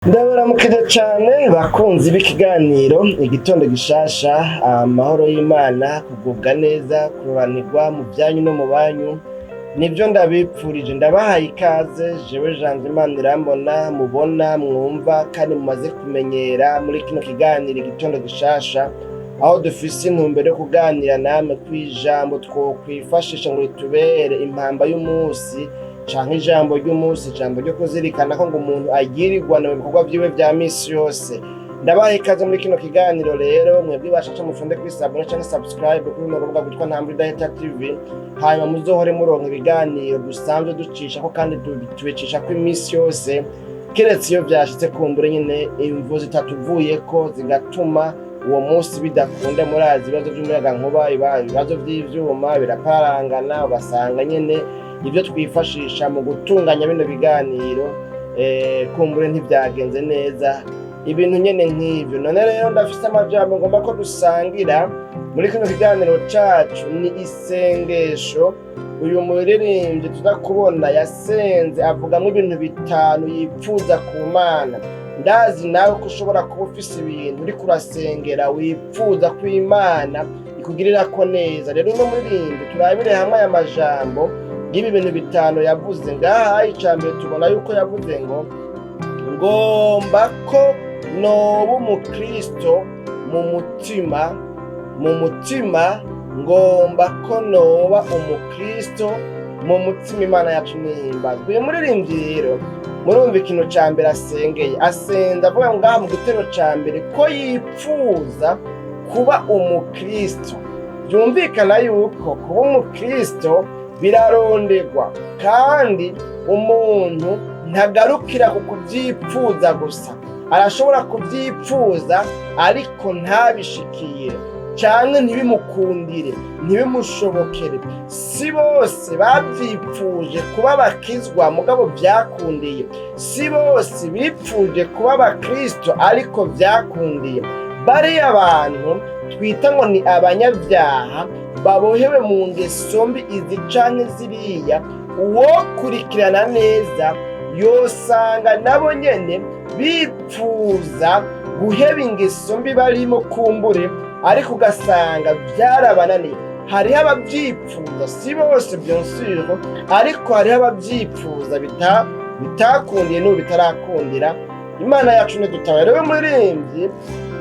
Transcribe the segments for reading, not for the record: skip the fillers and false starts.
Ndabaramukije cane bakunzi b'ikiganiro Igitondo Gishasha. Amahoro y'Imana, kugubwa neza, kuroranirwa mu byanyu no mu banyu, nibyo ndabipfurije. Ndabahaye ikaze jewe Janvier Imana irambona, mubona, mwumva kandi mumaze kumenyera muri kino kiganiro Igitondo Gishasha, aho dufise intumbero yo kuganira namwe kw'ijambo twokwifashisha ngo ritubere impamba y'umunsi canke ijambo ry'umunsi, ijambo ryo kuzirikana ko ngo umuntu agirirwana mu bikorwa vyiwe vya misi yose. Ndabaha ikaze muri kino kiganiro. Rero mwebwe bashasha, mufunde kuri s'abonner canke subscribe kuri runo rubuga rwitwa Ntambwe Idahita TV, hanyuma muzohore muronka ibiganiro dusanzwe ducishako, kandi tubicishako imisi yose, keretse iyo vyashitse kumbure nyene imvo zitatuvuyeko zigatuma uwo munsi bidakunda. Murazi ibibazo vy'umuyagankuba, ibibazo vy'ivyuma biraparangana, ugasanga nyene ibyo twifashisha mu gutunganya bino biganiro kumbure ntibyagenze neza, ibintu nyene nk'ivyo. None rero ndafise amajambo ngomba ko dusangira muri kino kiganiro cacu. Ni isengesho uyu muririmbyi tuza kubona yasenze, avugamwo ibintu bitanu yipfuza ku Mana. Ndazi nawe ko ushobora kuba ufise ibintu uriko urasengera, wipfuza ko Imana ikugirirako neza. Rero uno muririmbyi, turabire hamwe aya majambo y'ibi bintu bitanu yavuze ngaha. Ica mbere, tubona yuko yavuze ngo: "Ngomba ko noba umukristo mu mutima, mu mutima, ngomba ko noba umukristo mu mutima." Imana yacu nihimbazwa. Uyu muririmbyi rero, murumva ikintu ca mbere asengeye, asenza avuga ngaha mu gitero ca mbere ko yipfuza kuba umukristo. Byumvikana yuko kuba umukristo birarondegwa, kandi umuntu ntagarukira ku kubyipfuza gusa. Arashobora kubyipfuza ariko ntabishikire canke ntibimukundire, ntibimushobokere. Si bose bavyipfuje kuba bakizwa mugabo vyakundiye, si bose bipfuje kuba abakristo ariko vyakundiye. Bariya bantu twita ngo ni abanyabyaha babohewe mu ngeso mbi izi canke ziriya, uwokurikirana neza yosanga nabo nyene bipfuza guheba ingeso mbi barimo kumbure, ariko ugasanga vyarabananiye. Hariho abavyipfuza, si bose bien sûr, ariko hariho abavyipfuza bitakundiye, n'ubu bitarakundira. Imana yacu ntidutabara. Rero muririmbyi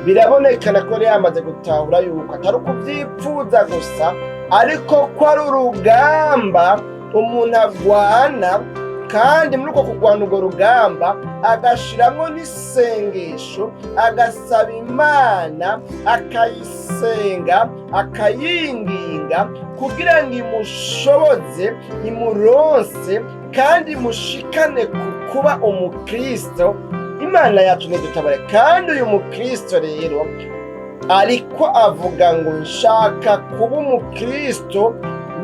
birabonekana ko yari yamaze gutahura yuko atari ukuvyipfuza gusa, ariko ko ari urugamba umuntu agwana, kandi muri uko kurwana urwo rugamba agashiramwo n'isengesho, agasaba Imana, akayisenga, akayinginga kugira ngo imushoboze, imuronse kandi imushikane ku kuba umukristo. Imana yacu ntidutabare. Kandi uyu mukristo rero ariko avuga ngo: "Nshaka kuba umukristo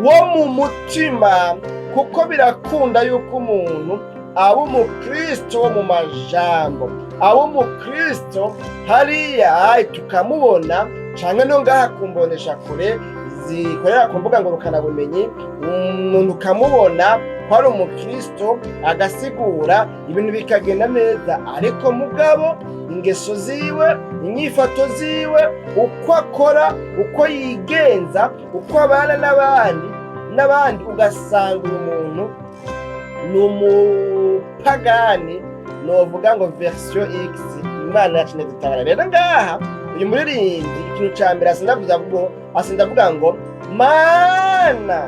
wo mu mutima", kuko birakunda yuko umuntu aba umukristo wo mu majambo, aba umukristo hariya tukamubona, canke no ngaha kumbonesha kure zikorera ku mbuga ngurukanabumenyi, umuntu ukamubona ko ari umukristo, agasigura ibintu bikagenda neza, ariko mugabo ingeso ziwe, inyifato ziwe, uko akora, uko yigenza, uko abana n'abandi, ugasanga uyu muntu ni umupagani, novuga ngo version X. Imana yacu ntidutabara. Rero ngaha uyu muririmbyi, ikintu ca mbere asindavuga ngo, asindavuga ngo: "Mana,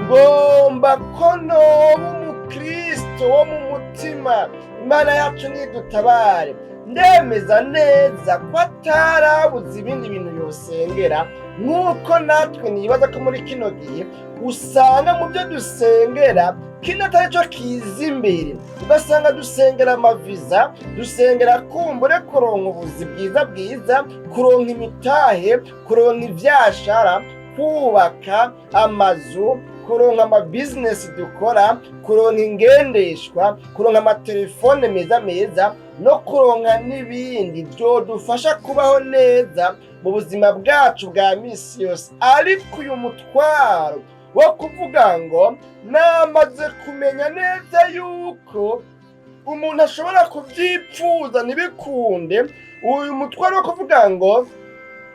ngomba ko noba umukristo wo mu mutima." Imana yacu nidutabare. Ndemeza neza ko atarabuze ibindi bintu yosengera, nk'uko natwe nibaza ko muri kino gihe usanga mu byo dusengera kino atari cyo kiza imbere. Ugasanga dusengera amaviza, dusengera kumbure kuronka ubuzi bwiza bwiza, kuronka imitahe, kuronka ivyashara, kubaka amazu, kuronka amabizinesi dukora, kuronka ingendeshwa, kuronka amatelefone meza meza, no kuronka n'ibindi vyodufasha kubaho neza mu buzima bwacu bwa misi yose. Ariko uyu mutwaro wo kuvuga ngo: "Namaze kumenya neza yuko Umuntu ashobora kubyipfuza ntibikunde. Uyu mutwaro wo kuvuga ngo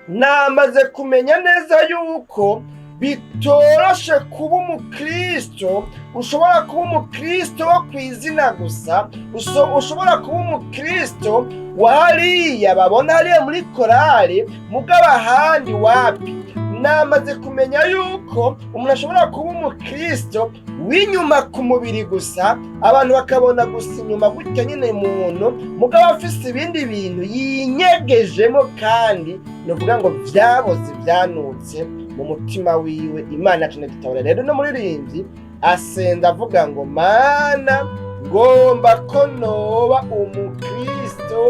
namaze kumenya neza yuko bitoroshe kuba umukristo. Ushobora kuba umukristo wo ku izina gusa, ushobora kuba umukristo wa hariya babona hariya muri korali, mugabo ahandi wapi. Namaze kumenya yuko umuntu ashobora kuba umukristo w'inyuma ku mubiri gusa, abantu bakabona gusa inyuma gutya nyine muntu, mugabo afise ibindi bintu yinyegejemo, kandi ni ukuvuga ngo vyaboze, vyanutse mu mutima wiwe. Imana yacu ntidutabara. Rero no muririmbyi asenza avuga ngo: "Mana, ngomba ko noba umukristo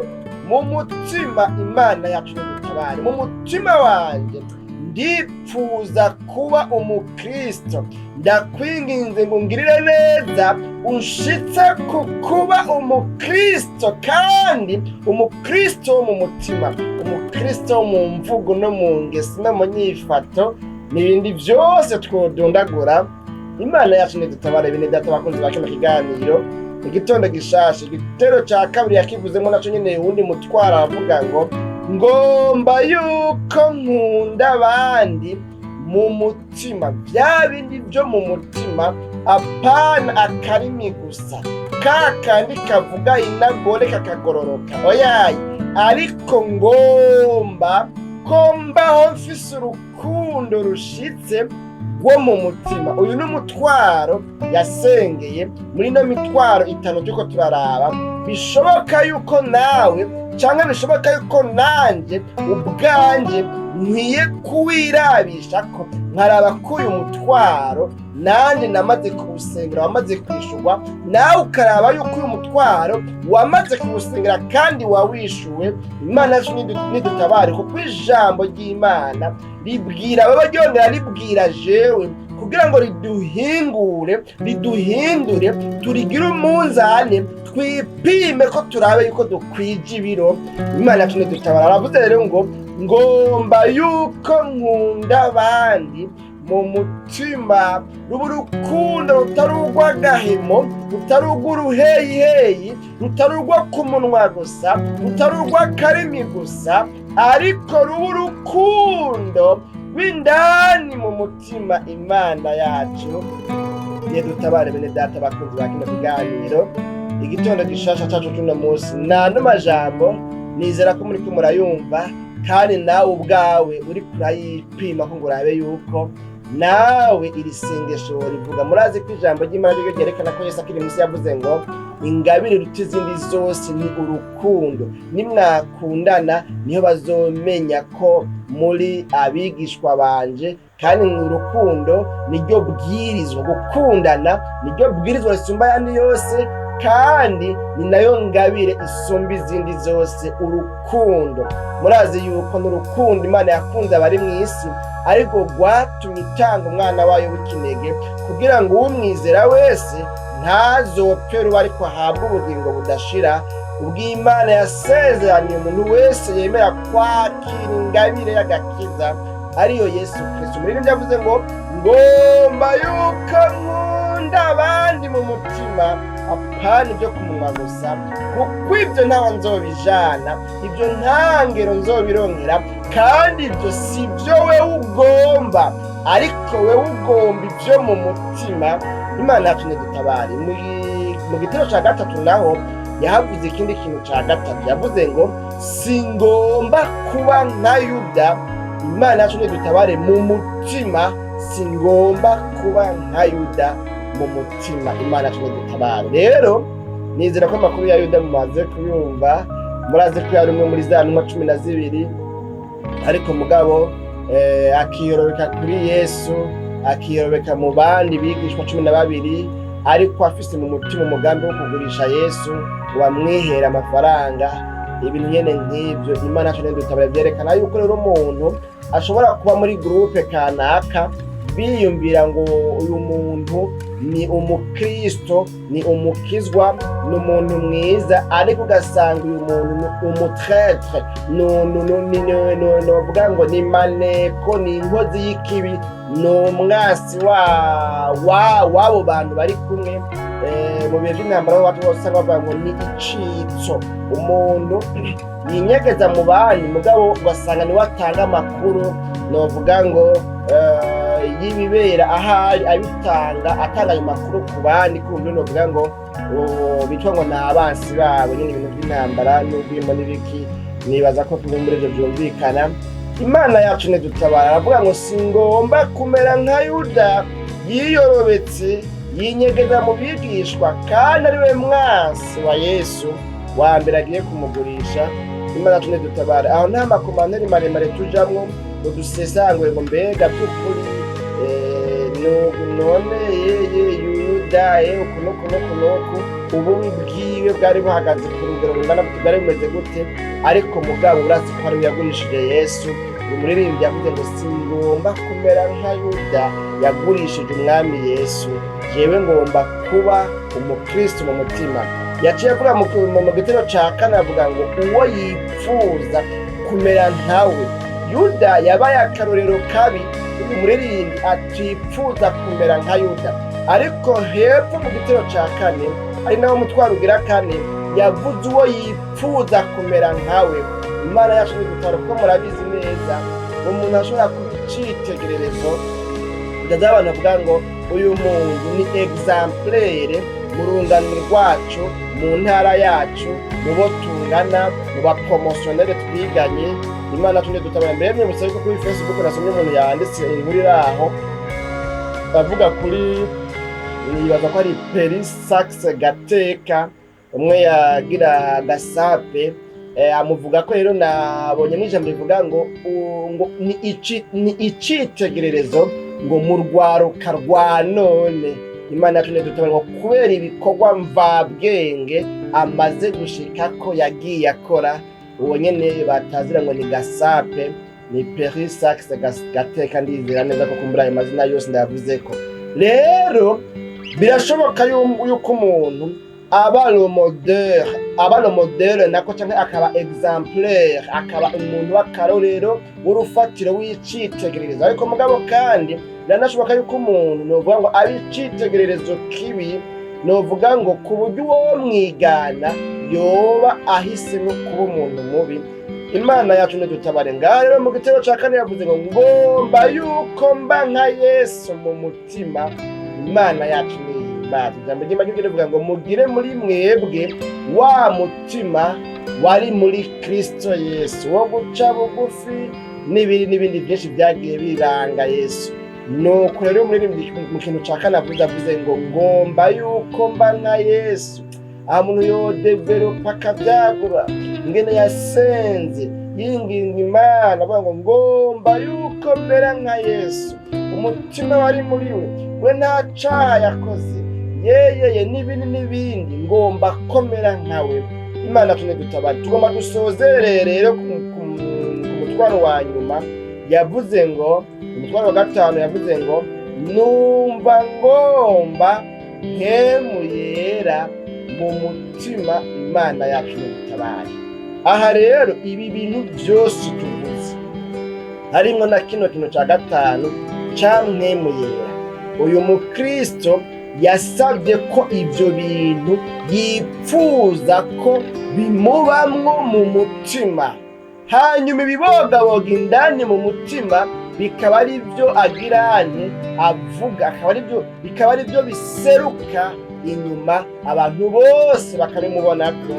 mu mutima." Imana yacu ntidutabare. Mu mutima wanje ndipfuza kuba umukristo. Ndakwinginze ngo ungirire neza, unshitse ku kuba umukristo, kandi umukristo wo mu mutima, umukristo wo mu mvugo no mu ngeso no mu nyifato n'ibindi byose twodondagura. Imana yacu ntidutabare. Bene data, bakunzi ba kino kiganiro Igitondo Gishasha, igitero cya kabiri yakivuzemo naco nyene uwundi mutwaro, aravuga ngo: "Ngomba yuko nkunda abandi mu mutima." Bya bindi byo mu mutima, apana akarimi gusa ka kandi kavuga inagore kakagororoka, oyaye. Ariko ngomba ko mbaho mfise urukundo rushitse rwo mu mutima. Uyu ni umutwaro yasengeye muri ino mitwaro itanu turiko turaraba. Bishoboka yuko nawe, cyangwa bishoboka yuko nanjye ubwanjye nkwiye kuwirabisha ko nkaraba ko uyu mutwaro nanjye namaze kuwusengera, wamaze kwishurwa. Nawe ukaraba yuko uyu mutwaro wamaze kuwusengera kandi wawishuwe. Imana yacu nidutabare, kuko ijambo ry'Imana ribwira baba, ryongera ribwira jewe, kugira ngo riduhingure, riduhindure, turigire umunzane, twipime ko turabe yuko dukwije ibiro. Imana yacu nidutabara. Aravuze rero ngo: "Ngomba yuko nkunda abandi mu mutima." Ruba urukundo rutari urw'agahemo, rutari urw'uruheyiheyi, rutari urwo ku munwa gusa, rutari urw'akarimi gusa, ariko ruba urukundo rw'indani mu mutima. Imana yacu dutabare. Bene data, bakunzi ba kino kiganiro Igitondo Gishasha cacu c'uno munsi, nta majambo, nizera ko muriko murayumva, kandi nawe ubwawe uriko urayipima ko ngo urabe yuko nawe iri sengesho rivuga. Murazi ko ijambo ry'Imana ryo ryerekana ko Yesu akiri munsi yavuze ngo ingabire iruta izindi zose ni urukundo. "Nimwakundana niho bazomenya ko muri abigishwa banje." Kandi mu urukundo niryo bwirizwa, gukundana niryo bwirizwa risumba ayandi yose, kandi ni nayo ngabire isumba izindi zose, urukundo. Murazi yuko n'urukundo Imana yakunze abari mu isi ariko rwatumye itanga umwana wayo w'ikinege, kugira ngo uwumwizera wese ntazopfe ruba, ariko ahabwe ubugingo budashira, ubw'Imana yasezeraniye umuntu wese yemera kwakira ingabire y'agakiza, ariyo Yesu Kristo. Muri ibyo yavuze ngo: "Ngomba yuko nkunda abandi mu mutima, apana ibyo ku munwa gusa, kuko ibyo ntawe nzobijana, ibyo nta ngero nzobironkera, kandi ibyo si byo wewe ugomba, ariko wewe ugomba ibyo mu mutima." Imana yacu ntidutabare. Mu gitero cya gatatu naho yahavuze ikindi kintu cya gatatu, yavuze ngo: "Singomba kuba nka Yuda." Imana yacu ntidutabare. Mu mutima, singomba kuba nka Yuda mu mutima. Imana yacu ntidutabare. Rero nizera ko amakuru ya Yuda mumaze kuyumva. Murazi ko yari umwe muri za ntumwa 12, ariko mugabo akiyorobeka kuri Yesu, akiyorobeka mu bandi bigishwa 12, ariko afise mu mutima umugambi wo kugurisha Yesu ngo bamwihere amafaranga, ibintu nyene nk'ivyo. Imana yacu ntidutabare. Vyerekana yuko rero umuntu ashobora kuba muri groupe kanaka. Biyumvira ngo uyu muntu ni umukristo, ni umukizwa, ni umuntu mwiza, ariko ugasanga uyu muntu ni umu traître, novuga ngo ni maneko, ni inkozi y'ikibi, ni umwasi w'abo bantu bari kumwe. Mu bihe by'intambara wacu bose usanga bavuga ngo ni icitso, umuntu yinyegeza mu bandi, mugabo ugasanga niwe atanga amakuru, novuga ngo y'ibibera ahari, abitanga, atanga ayo makuru ku bandi, kumva novuga ngo bitwa ngo ni abansi babo nyine. Ibintu by'intambara n'ubwimo n'ibiki, nibaza ko kumwe muri ibyo byumvikana. Imana yacu ntidutabara. Aravuga ngo singomba kumera nka Yuda yiyorobetse, yinyegeza mu bigishwa, kandi ari we mwansi wa Yesu wa mbere, agiye kumugurisha. Imana yacu ntidutabara. Aho nta ma commentaires maremare tujamwo ngo dusesangure ngo mbega by'ukuri none yeye Yuda uku nuku nuku nuku, ububi bwiwe bwari buhagaze ku rugero rungana gute, bwari bumeze gute? Ariko mugabo urazi ko ariwe yagurishije Yesu. Umuririmbyi yavuze ngo singomba kumera nka Yuda yagurishije umwami Yesu, jewe ngomba kuba umukristo mu mutima. Yaciye avuga mu gitero ca kane, avuga ngo uwo yipfuza kumera nkawe. Yuda yabaye akarorero kabi, umuririmbyi atipfuza kumera nka Yuda. Ariko hepfo mu gitero ca kane, ari nawo mutwaro ugira kane, yavuze uwo yipfuza kumera nkawe. Imana yacu nidutara, kuko murabizi neza, umuntu ashobora kuba icitegererezo, kugeza abantu bavuga ngo uyu muntu ni exemplaire mu rungano rwacu, mu ntara yacu, mu bo tungana, mu ba promotionnaires twiganye. Imana yacu ntidutabara. Mbere mwibutsa yuko kuri Facebook nasomye umuntu yanditse inkuru iri aho avuga kuri, nibaza ko ari Perisax Gateka, umwe yagira gasape, amuvuga ko rero nabonye n'ijambo rivuga ngo ngo ni icitegererezo ngo mu rwaruka rwa none. Imana yacu ntidutabara, ngo kubera ibikorwa mvabwenge amaze gushika ko yagiye akora. Uwo nyene batazira ngo ni Gasape, ni Perisax Gateka. Ndizera neza ko kumbura ayo mazina yose ndayavuze ko. Rero birashoboka yuko umuntu aba le modèle, aba le modèle nako, canke akaba exemplaire, akaba umuntu w'akarorero, w'urufatiro, w'icitegererezo. Ariko mugabo kandi biranashoboka yuko umuntu, novuga ngo, aba icitegererezo kibi, novuga ngo ku buryo uwo mwigana yoba ahisemo kuba umuntu mubi. Imana yacu ntidutabare. Ngaha rero mu gitero ca kane yavuze ngo ngomba yuko mba nka Yesu mu mutima. Imana yacu nihimbaza. Ijambo ry'Imana ryo rivuga ngo mugire muri mwebwe wa mutima wari muri Kristo Yesu, wo guca bugufi n'ibindi n'ibindi byinshi byagiye biranga Yesu. Nuko rero umuririmbyi mu kintu ca kane avuze ngo ngomba yuko mba nka Yesu. Aha umuntu yo développa, akabyagura ingene yasenze yinginga Imana, avuga ngo ngomba yuko mera nka Yesu, umutima wari muri we, we nta caha yakoze, yeyeye n'ibindi n'ibindi, ngomba komera nkawe. Imana tune dutabare. Tugomba dusozere rero ku mutwaro wa nyuma. Yavuze ngo, umutwaro wa gatanu, yavuze ngo numva ngomba Mpwemu Yera mu mutima. Imana yacu ntidutabare. Aha rero ibi bintu byose tuvuze, harimwo na kino kintu ca gatanu ca Mpwemu Yera, uyu mukristo yasabye ko ibyo bintu yipfuza ko bimubamwo mu mutima, hanyuma ibibogaboga indani mu mutima bikaba ari byo agiranye avuga, akaba ari byo, bikaba ari byo biseruka inyuma, abantu bose bakabimubonako.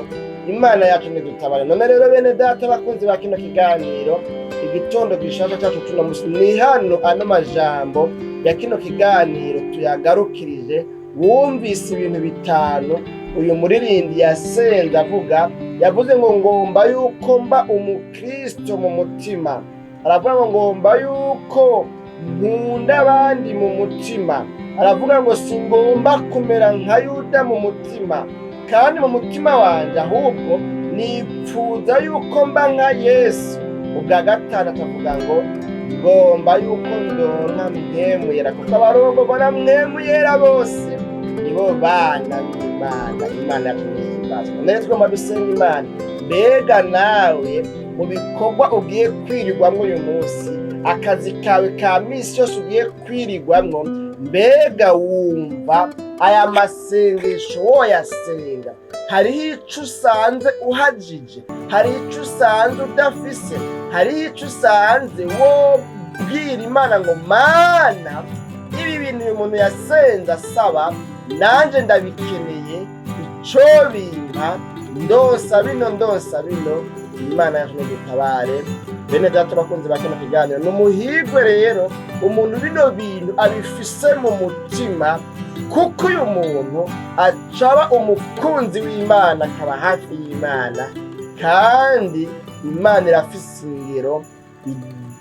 Imana yacu ntidutabare. None rero bene data, bakunzi ba kino kiganiro Igitondo Gishasha cyacu tuno musi, ni hano ano majambo ya kino kiganiro tuyagarukirije. Wumvise ibintu bitanu uyu muririmbyi yasenze avuga. Yavuze ngo ngomba yuko mba umukristo mu mutima. Aravuga ngo ngomba yuko nkunda abandi mu mutima. Aravuga ngo singomba kumera nka Yuda mu mutima, kandi mu mutima wanjye ahubwo nipfuza yuko mba nka Yesu. Ubwa gatanu atavuga ngo Ngomba yuko ndonka Mpwemu Yera, kuko abarongorwa na Mpwemu Yera bose nibo bana b'Imana. Imana yacu nihimbazwa. None tugomba dusenga Imana. Mbega nawe mu bikorwa ugiye kwirirwamwo uyu munsi, akazi kawe ka misi yose ugiye kwirirwamwo, mbega wumva aya masengesho woyasenga? Hariho ico usanze uhajije? Hariho ico usanze udafise? Hariho ico usanze wobwira Imana ngo: "Mana, ibi bintu uyu muntu yasenze asaba nanje ndabikeneye, ico bimpa ndonsa bino, ndonsa bino"? Imana yacu nidutabare. Bene data bakunzi ba kino kiganiro, ni umuhirwe rero umuntu bino bintu abifise mu mutima, kuko uyu muntu acaba umukunzi w'Imana, akaba hafi y'Imana, kandi Imana irafise ingero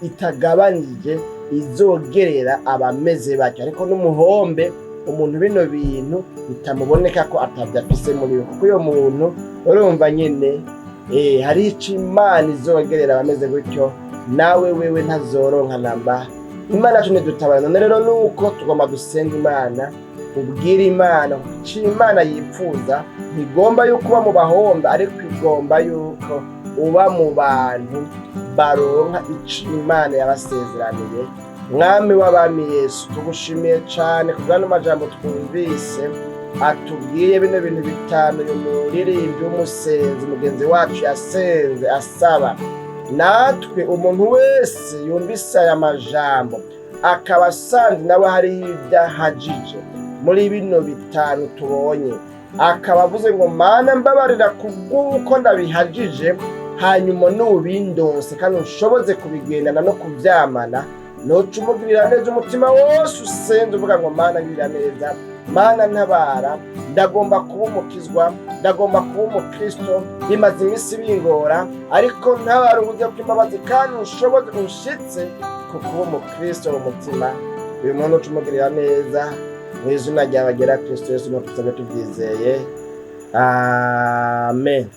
itagabanije izogerera abameze batyo. Ariko n'umuhombe umuntu bino bintu bitamuboneka ko atabyo afise muri we, kuko uyo muntu urumva nyene hari ico Imana izogerera abameze gutyo, nawe wewe ntazoronka namba. Imana yacu nidutabara. None rero nuko tugomba dusenga Imana, ubwira Imana ico Imana yipfuza. Ntigomba yuko uba mu bahomba, ariko igomba yuko uba mu bantu baronka ico Imana yabasezeraniye. Mwami w'abami Yesu, tugushimiye cane kubw'ano majambo twumvise atubwiye, bino bintu bitanu uyu muririmbyi w'umusenzi mugenzi wacu yasenze asaba. Natwe umuntu wese yumvise aya majambo akaba asanze nawe hariho ibyo ahajije muri bino bitanu tubonye, akaba avuze ngo: "Mana, mbabarira kubw'uko ndabihajije, hanyuma nubindonse kandi unshoboze kubigendana no kuvyamana", noca umugirira neza. Umutima wose usenze uvuga ngo: "Mana, ngirira neza, Mana ntabara, ndagomba kuba umukizwa, ndagomba kuba umukristo, bimaze iminsi bingora, ariko ntabara uburyo bw'imbabazi kandi unshoboze unshitse ku kuba umukristo mu mutima", uyu muntu uca umugirira neza mu izina ryawe ryera Kristo Yesu, nuko tusabe tubyizeye, amen.